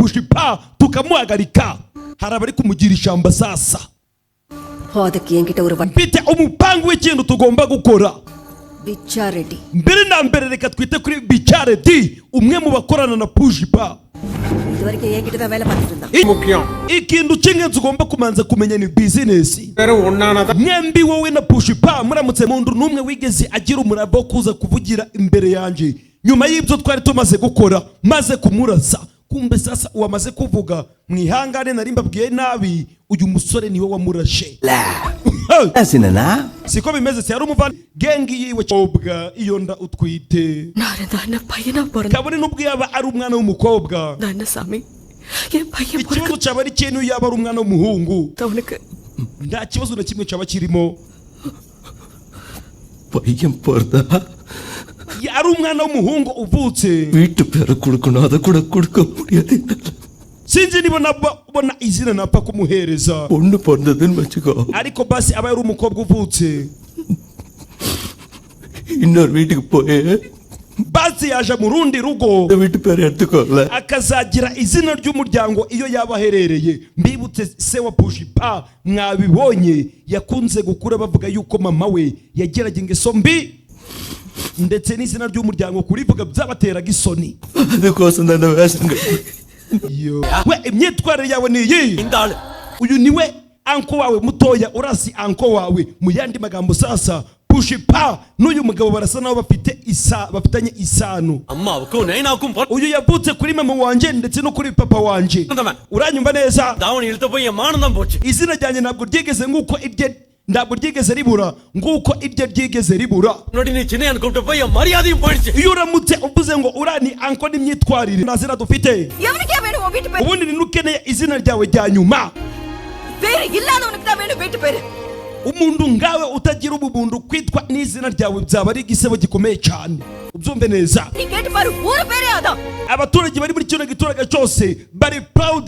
Pushpa tukamuhagarika. Hari abari kumugira ishyamba sasa. அதுக்கு என்கிட்ட ஒரு வழி. Mfite umupangu w'ikintu tugomba gukora. Picha Reddy. Mbere na mbere reka twite kuri Bicharedi, umwe mu bakorana na Pushpa. இது வரைக்கும் என்கிட்ட தான் வேலை பார்த்துட்டு இருந்தான். முக்கியம். Ikintu cy'ingenzi ugomba kumanza kumenya ni bizinesi. பேரும் ஒன்னானதான். Mwembi wowe na Pushpa muramutse mundu n'umwe wigeze agira umurava wo kuza kuvugira imbere yanjye nyuma y'ibyo twari tumaze gukora maze kumurasa. Kumbe sasa uwamaze kuvuga, mwihangane nari mbabwiye nabi, uyu musore niwe wamurashe. சின்னனா. Siko bimeze se? Yari umuvandi gang yiwe kobwa iyo nda utwite. நான் இருந்தா என்ன பையனா பிறந்த Kabone n'ubwo yaba ari umwana w'umukobwa. என்ன சாமி என் பையன் Ikibazo cyaba ari ikintu yaba ari umwana w'umuhungu. பிறந்தவனுக்கு. Nta kibazo na kimwe cyaba kirimo. பையன் பிறந்தா Ari umwana w'umuhungu uvutse, வீட்டு பேரை கொடுக்கணும், அதை கூட கொடுக்க முடியாது என்னால. Sinzi niba nabona izina napfa kumuhereza. பொண்ணு பிறந்ததுன்னு வச்சுக்கோ, Ariko basi aba ari umukobwa uvutse, இன்னொரு வீட்டுக்கு போய் basi yaje mu rundi rugo, இந்த வீட்டு பேரை எடுத்துக்கோல. Akazagira izina ry'umuryango iyo yaba aherereye. Mbibutse, se wa Pushpa mwabibonye yakunze gukura bavuga yuko mama we yageraga ingeso mbi, ndetse n'izina ry'umuryango kurivuga byabateraga isoni. அதுக்கோசம் தான் இந்த வேஷம் கட்டினேன். We, imyitwarire yawe ni iyi. Uyu niwe uncle wawe mutoya, urasi uncle wawe. Mu yandi magambo sasa Pushpa n'uyu mugabo barasa naho bafite isa bafitanye isano. அம்மாவுக்கும் நைனாவுக்கும் Uyu yavutse kuri mama wanje ndetse no kuri papa wanje. Uranyumva neza? தாவணி இழுத்த போய் என் மானம் தான் போச்சு. Izina ryanjye ntabwo ryigeze nk'uko irye ntabwo ryigeze ribura nk'uko irye ryigeze ribura. முன்னாடி நீ சின்ன கூப்பிட்ட போய் என் மரியாதையும் போயிடுச்சு. Iyo uramutse uvuze ngo uriya ni uncle n'imyitwarire nta zina dufite. எவனுக்கே வேணும் உன் வீட்டு பேரு? Ubundi ni ukeneye izina ryawe rya nyuma? பேரு இல்லாதவனுக்கு தான் வேணும் வீட்டு பேரு. Umuntu ngawe utagira ubumuntu kwitwa n'izina ryawe byaba ari igisebo gikomeye cyane, ubyumve neza. நீ கேட்டு பாரு, ஊரு பேரே அதான். Abaturage bari muri kino giturage cyose bari proud.